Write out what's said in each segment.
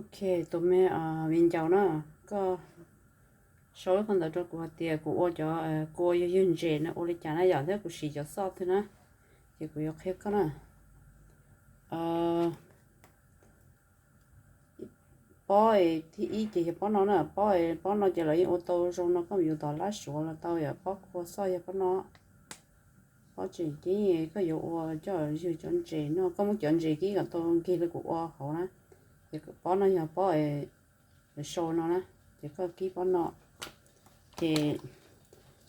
Ok, tus me viv ncaus na, koj sau ib qho ntawv rau kuv hais tias kuv ua cov kua yog ywg ntses no ua li cas na yom, thiab kuv siv cov xoj twg na, ces kuv yuav qhia koj na. Pob thib ib ces yog pob no na, pob, pob no ces lawv yeej ua tau zoo no, koj mus yuav tom lab suav los tau yom. Pob kua xoj yog pob no, pob tseem ceeb koj yuav ua coj ywg cov ntses no, koj muab cov ntses kib kom tau nkig li kuv ua hauv na. Ces pob no yog pob lawv sau no na, ces koj kib pob no, ces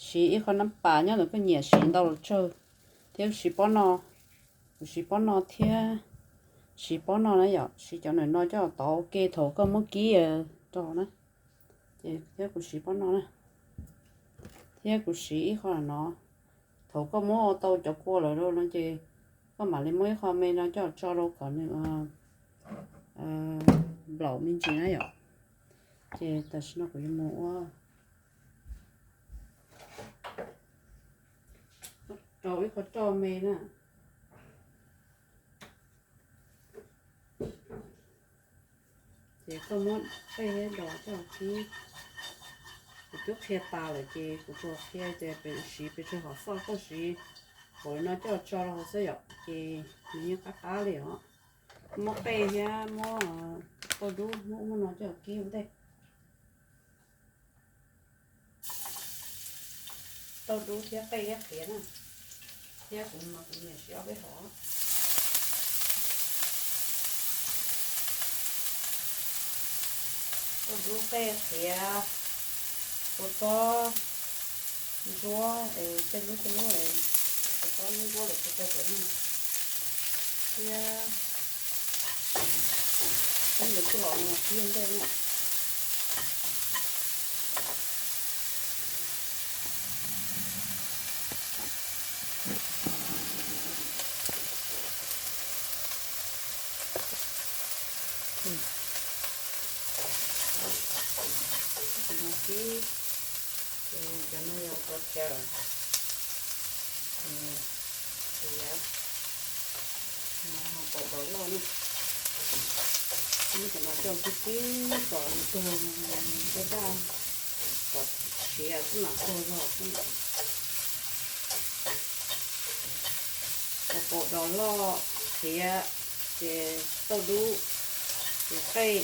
siv ib qho nab pas nyob ntawm koj nyiam siv ntau los tsawg, thiab siv pob no, kuv siv pob no thiab siv pob no na yom, siv cov ntawm no coj tov ua ke thaum koj muab kib rau na, ces thiab kuv siv pob no na, thiab kuv siv ib qho no, thaum koj muab ua tau cov kua lawm no ces koj mam li muab ib qho me no coj tso rau kom nws nplaum me ntsis na yom. Ces tam sim no kuv yuav mus ua rau ib qho roj me na. Ces koj muab qej thiab dos coj kib. Kuv twb qhia tas lawm ces kuv tsuas qhia tias pem siv pes tsawg hom xoj, koj siv hauv no coj tso rau hauv xwb yom, ces nws yeej qab qab li os. Muab qej thiab muab tauj dub muab muab no coj kib ua ntej. Tauj dub thiab qej thiab qhiav na, thiab kuv mas kuv nyiam siv ob peb hom. Tauj dub qej qhiav, kua txob ntsuab, tej lub tej lub, kua txob ntsuab ntsuab lawm kuv rau pem no, thiab peb yuav tsuj los no kib ua ntej na. Kib, cov no yog cov chaw, qhiav, no ho pom dos loj na. Muab cov no coj kib kib kom nws tuag, daj daj, kom siav xwb mam tuag zog xwb. Ho pom dos loj, qhiav, ces tauj dub, ces qej,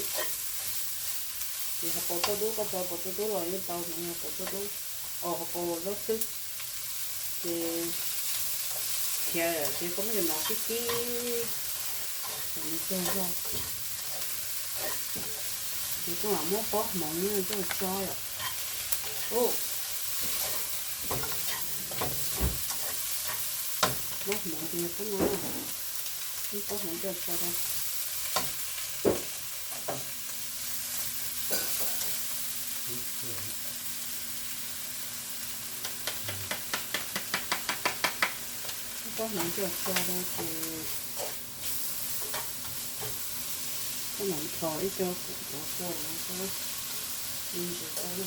ces ho pom tauj dub, koj tso pom tauj dub los yeej tau, ho pom tauj dub, os ho pom zaub xwb, ces qhiav ces koj muab cov no kib kib kom nws tuag zog. Ces koj mam muab pob hmoov coj tso yom. Pob hmoov ces yog pob no, muab pob hmoov coj tso rau. Muab pob hmoov coj tso rau ces koj mam ntxhov ib co kuv cov kua no rau me ntsis tau na.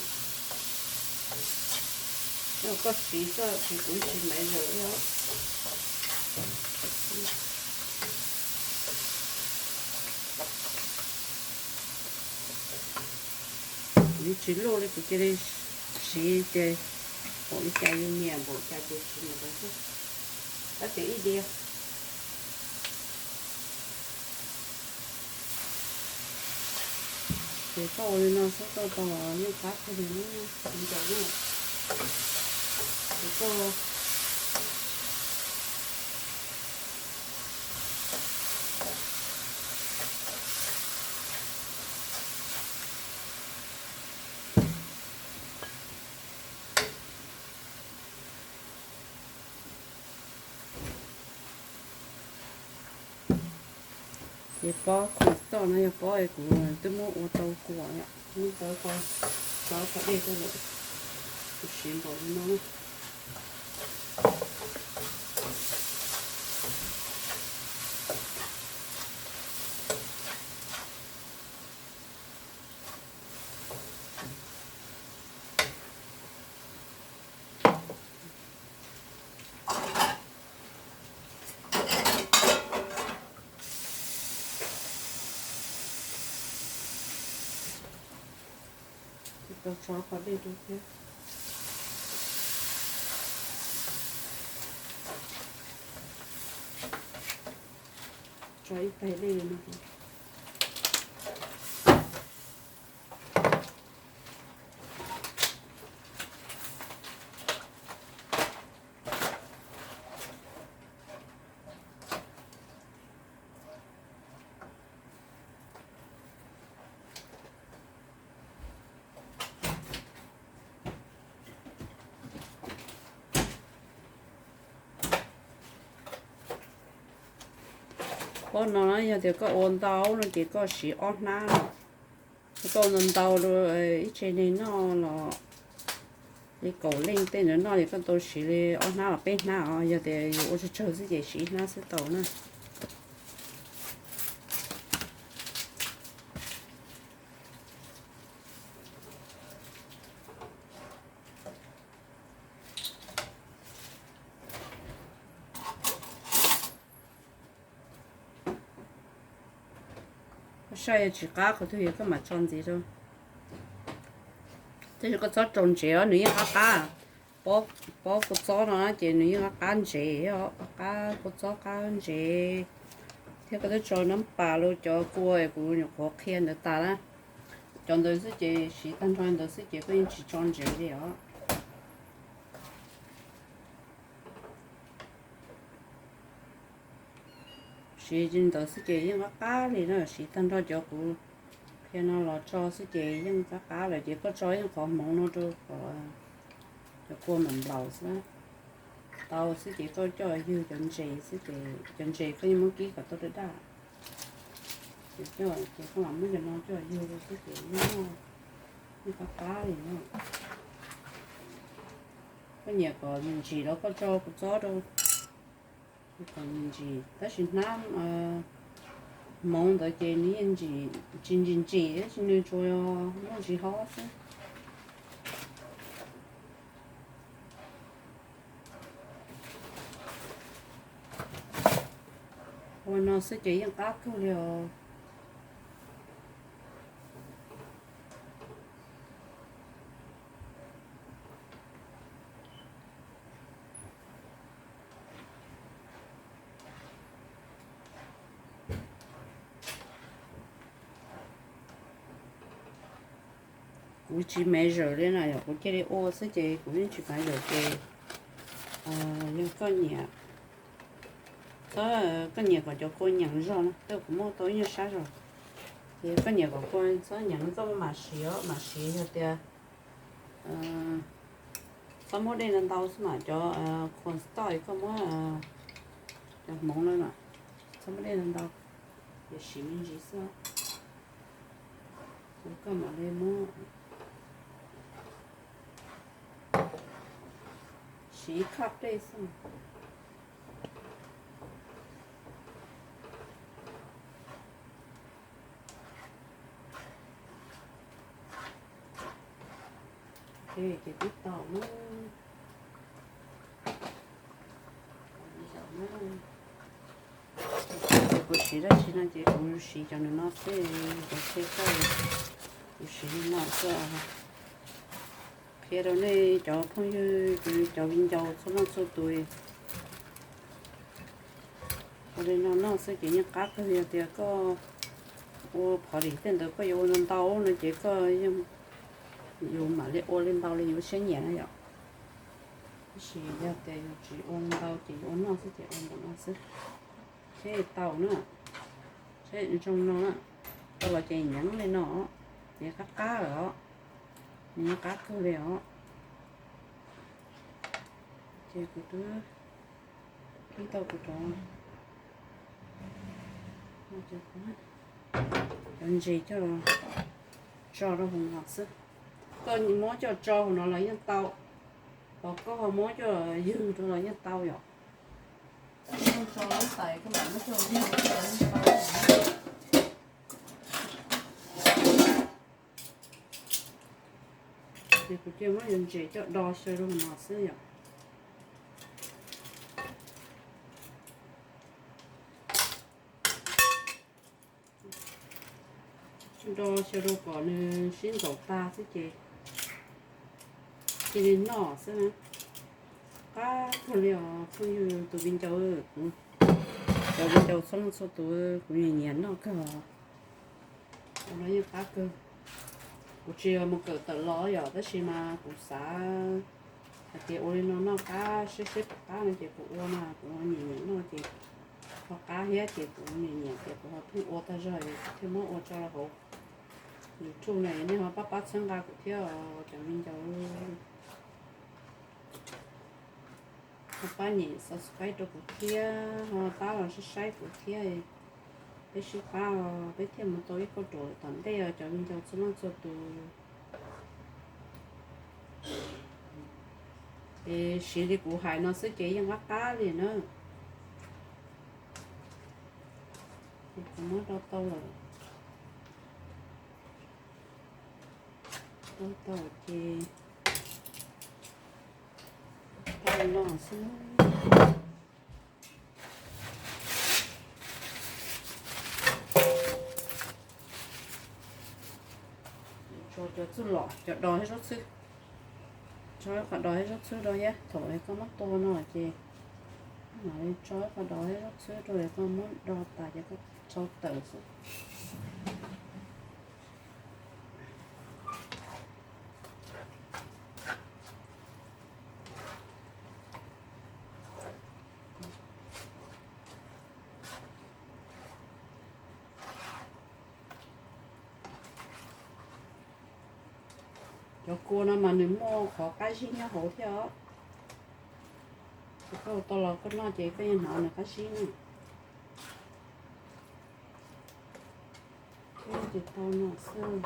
Yog koj siv xwb ces kuv tsis maiv zaws li os. Kuv tsis luj li, kuv cia li siv ces pom li cas yus nyiam npaum cas ces siv npaum ntawd xwb. Tab tias ib diav ces koj ua li no xwb koj tau los yeej qab kawg li na, kuv ncaus na. Ces koj Ces pob khoom txoj no yog pob es kuv twb muab ua tau kua, muab tau tso qhov dej tau lawm, kuv siv npaum li no. Tso tso qhov dej rau thiab. Tso ib tais dej no. Pob no yog tias koj ua ntau no ces koj siv ob hnab no. Koj ua ntau ntau rau ib tse neeg noj los li kaum leej tej ntawd noj ces koj tau siv li ob hnab los peb hnab os. Yog tias yus ua tsawg tsawg xwb ces siv ib hnab xwb tau na. Koj saib yog tsis qab qhov twg yog koj mam tso ntxiv rau. Tab sis koj txhob rau ntsev os, nws yeej qab qab. Pob kua txob no ces nws yeej qab qab ntsev, qab kua txob qab ntsev. Thiab koj twb tso nab pas los cov kua kuv nyuam qhuav qhia ntawd tas na. Cov ntawd xwb ces siv tag nrho ntawd xwb ces koj yeej tsis tso ntsev li os. Siv ntawd xwb ces yeej qab qab li na, siv tag nrho cov kuv qhia no los tso xwb ces yeej qab qab lawm ces koj tso yeej qhov hmoov no rau kom cov kua mam nplaum xwb. Tau xwb ces koj coj ywg cov ntses xwb ces cov ntses koj yeej muab kib kom tau daj daj. Ces koj mam muab cov no coj ywg rau xwb ces yeej qab qab li no. Koj nyiam kom ntsim los koj tso kua txob rau kom ntsim, tab sis hnab hmoov ntawd ces nws yeej tsis ntsim ntsim, tab sis nws tsuas muaj ntsis hob xwb. Ua no xwb ces yeej qab kawg li os. Kuv tsis measure li na, yog kuv cia li ua xwb ces kuv yeej tsis measure ces yog koj nyiam, txhob, koj nyiam kom cov kua nyeem zog na, tej kuv muab tau ib nyuag sab zog. Ces koj nyiam kom kua txhob nyeem no koj mam siv, mam siv yog tias txhob muab dej ntau ntau xwb mas cov corn starch koj muab cov hmoov no mas txhob muab dej ntau ntau, ces siv me ntsis xwb. Ces koj mam li muab siv ib khaj dej xwb. Ces twb tau na. Kuv siv dab tsi no ces kuv siv cov no xwb, cov txhia txawj, kuv siv li no xwb. Qhia rau nej cov phooj ywg, cov viv ncaus txhua leej txhua tus. Ua li no noj xwb ces yeej qab kawg, yog tias koj ua party tej ntawd koj yuav ua ntau ntau no ces koj yeej yuav mam li ua li ntau li yus siab nyiam na yom. Tab sis yog tias yus tsis ua ntau ces yus ua noj xwb ces ua npaum no xwb. Seb tau na, seb zoo no na, tau los ces nyeem li no, ces qab qab lawm os, nws yeej qab kawg li os. Ces kuv twb ib tau kuv cov, cov ntses coj tso rau hauv no xwb. Koj muab coj tso hauv no los yeej tau, ho koj ho muab coj ywg rau los yeej tau yom. Ces kuv cia muab cov ntses coj do xyaw rau hauv no xwb yom. Do xyaw rau kom nws sib ntxaus tag xwb ces cia li noj xwb na. Qab kawg li os phooj ywg, tus viv ncaus, cov viv ncaus txhua leej txhua tus, kuv nyiam nyiam noj kawg os. Ua no yeej qab kawg. Kuv tsis yog mus kawm tawm los yom, tab sis mas kuv xav hais tias ua li no noj qab, seb seb puas qab no ces kuv ua mas kuv nyiam nyiam noj ces ho qab thiab ces kuv nyiam nyiam ces kuv ho pheej ua tag zog thiaj muab ua tso rau hauv YouTube na. Nej ho pab pab txhawb nqa kuv thiab os cov viv ncaus. Ho pab nyem subscribe rau kuv thiab, ho pab los saib saib kuv thiab. Peb sib pab os, peb thiaj mus tau ib kauj ruam tom ntej os cov viv ncaus txhua leej txhua tus. Es siv li kuv hais no xwb ces yeej qab qab li na. Kuv muab do tau lawm. Do tau ces tau no xwb. Tso cov txuj lom, cov dos thiab zaub txhwb. Tso ib qho dos thiab zaub txhwb rau thiab, thaum koj muab tua no ces mam li tso ib qho dos thiab zaub txhwb rau, koj muab do tas ces koj rau tawm xwb. Cov kua no mas nws muaj qhov qab zib nyob hauv thiab os. Ces koj ua tau los koj noj ces koj yeej hnov nws qab zib na. Ces tau no xwb.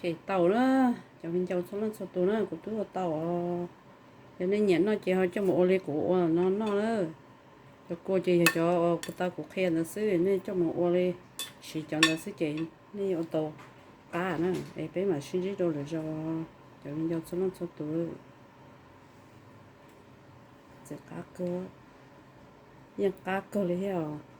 Khem tau na, cov viv ncaus txhua leej txhua tus na, kuv twb ua tau os. Yog nej nyiam noj ces ho coj mus ua li kuv ua no noj na. Cov kua ces yog cov uas kuv tau kuv qhia ntawd xwb, nej coj mus ua li, siv cov ntawd xwb ces nej ua tau qab na. Es peb mam sib ntsib rau lwm zaus, cov viv ncaus txhua leej txhua tus. Txiv qab kawg, yeej qab kawg li thiab os.